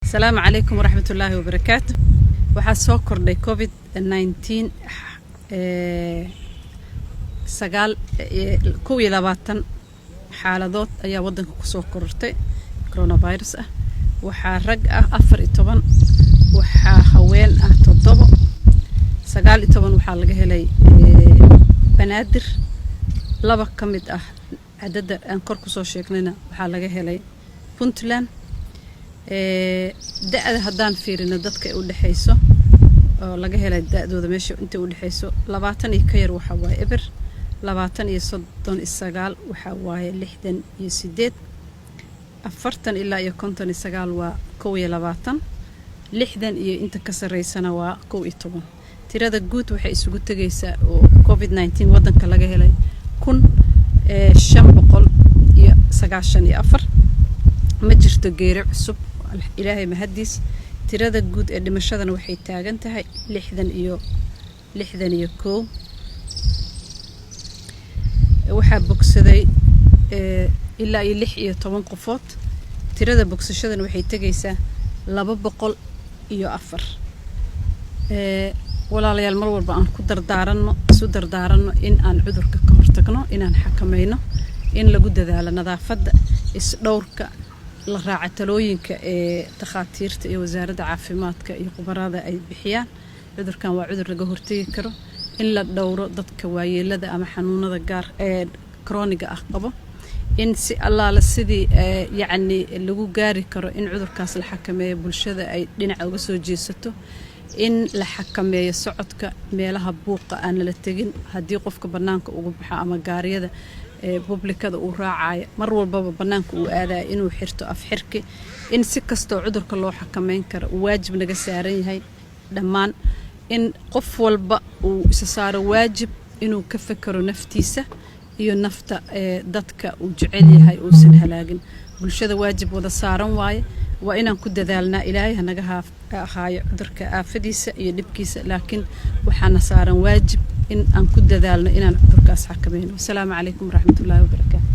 Asalaamu calaykum waraxmatullaahi wabarakaatu. Waxaa soo kordhay COVID-19 sagaal 21 xaaladood ayaa waddanka kusoo korortay coronavirus ah. Waxaa rag ah 14, waxaa haween ah toddobo. 19 waxaa laga helay Banaadir, laba ka mid ah cadadda aan kor kusoo sheegnayna waxaa laga helay Puntland. Da'da haddaan fiirino, dadka ay u dhexayso oo laga helay da'dooda meesha intay u dhexayso 20 iyo ka yar waxaa waaye eber, 20 iyo 39 waxaa waaye 68, 40 ilaa iyo 59 waa 21, 60 iyo inta ka sarreysana waa 11. Tirada guud waxay isugu tegaysaa oo COVID-19 waddanka laga helay 1594. Ma jirto geeri cusub, Ilaahay mahadiis. Tirada guud ee dhimashadana waxay taagan tahay 61. Waxaa bogsaday ilaa iyo 16 qofood. Tirada bogsashadana waxay tegaysaa 204. Walaalayaal, mar walba aan ku dardaaranno, isu dardaaranno in aan cudurka ka hortagno, inaan xakamayno, in lagu dadaalo nadaafadda, isdhowrka, la raaca talooyinka ee takhaatiirta iyo wasaaradda caafimaadka iyo khubarada ay bixiyaan. Cudurkan waa cudur laga hortegi karo. In la dhowro dadka waayeelada ama xanuunada gaar ee chronic-ga ah qabo, in si allaala sidii yacni lagu gaari karo in cudurkaas la xakameeyo bulshada ay dhinaca uga soo jeesato, in la xakameeyo socodka, meelaha buuqa aan lala tegin. Haddii qofka bannaanka ugu baxo ama gaariyada public-ada uu raacayo, mar walbaba bannaanka uu aadayo, inuu xirto afxirki. In si kastoo cudurka loo xakameyn karo uu waajib naga saaran yahay dhammaan, in qof walba uu isa saaro waajib inuu ka fekero naftiisa iyo nafta ee dadka uu jecel yahay uusan halaagin. Bulshada waajib wada saaran waaye, waa inaan ku dadaalnaa. Ilaahay hanaga haayo cudurka aafadiisa iyo dhibkiisa, laakiin waxaana saaran waajib in aan ku dadaalno inaan cudurkaas xakameyno. Wasalaamu calaykum waraxmatullaahi wabarakaatu.